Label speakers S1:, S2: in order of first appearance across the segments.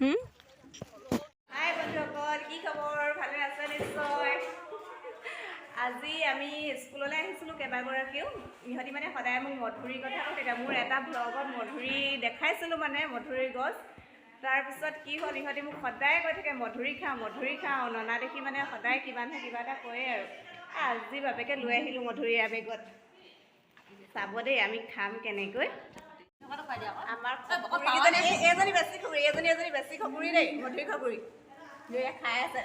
S1: হাই বন্ধুসকল, কি খবৰ? ভালে আছে নিশ্চয়। আজি আমি স্কুললৈ আহিছিলোঁ কেইবাগৰাকীও। ইহঁতি মানে সদায় মোক মধুৰিৰ কথা কৈ থাকে। মোৰ এটা ভ্লগত মধুৰি দেখাইছিলোঁ, মানে মধুৰি গছ। তাৰপিছত কি হ'ল, ইহঁতি মোক সদায় কৈ থাকে মধুৰি খাওঁ, মধুৰি খাওঁ। ননা দেখি মানে সদায় কিবা নহয় কিবা এটা কয়ে। আৰু আজি বাপেকে লৈ আহিলোঁ মধুৰি আবেগত। চাব দেই, আমি খাম কেনেকৈ। আমাৰ খকুৰীকেইজনী, এইজনী বেছি খকুৰী, এইজনী, এজনী বেছি খকুৰী দেই, মধুৰি খকুৰী দুয়ে খাই আছে।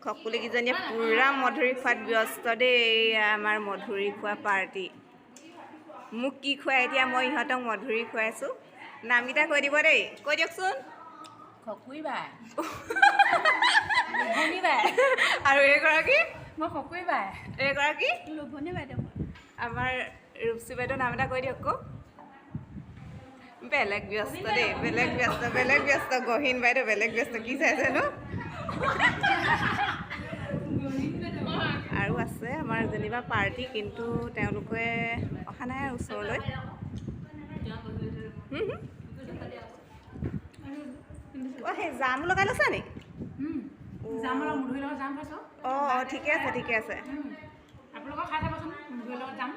S1: খকুলিকেইজনীয়ে পূৰা মধুৰি খোৱাত ব্যস্ত দেই। এয়া আমাৰ মধুৰি খোৱা পাৰ্টি। মোক কি খুৱাই এতিয়া? মই ইহঁতক মধুৰি খুৱাইছোঁ। নামকেইটা কৈ দিব দেই, কৈ দিয়কচোন।
S2: খকুৰী বাই, লোভনী বাই।
S1: আৰু এইগৰাকী?
S2: মই খকুৰী বাই।
S1: এইগৰাকী?
S2: লোভনী বাইদেউ।
S1: আমাৰ ৰূপচী বাইদেউ, নাম এটা কৈ দিয়ক আকৌ। বেলেগ ব্যস্ত দেই, বেলেগ ব্যস্ত, বেলেগ ব্যস্ত। গহীন বাইদেউ বেলেগ ব্যস্ত, কি চাইছেনো? আৰু আছে আমাৰ যেনিবা পাৰ্টি, কিন্তু তেওঁলোকে অহা নাই আৰু ওচৰলৈ। হুম হুম। অঁ, সেই জাম লগাই লৈছা নি?
S2: যাম, অলপ মধুৰিৰ লগত যাম খাইছোঁ।
S1: অঁ, ঠিকে আছে, ঠিকে আছে।
S2: আপোনালোকৰ খাই চাবচোন মধুৰিৰ লগত যাম।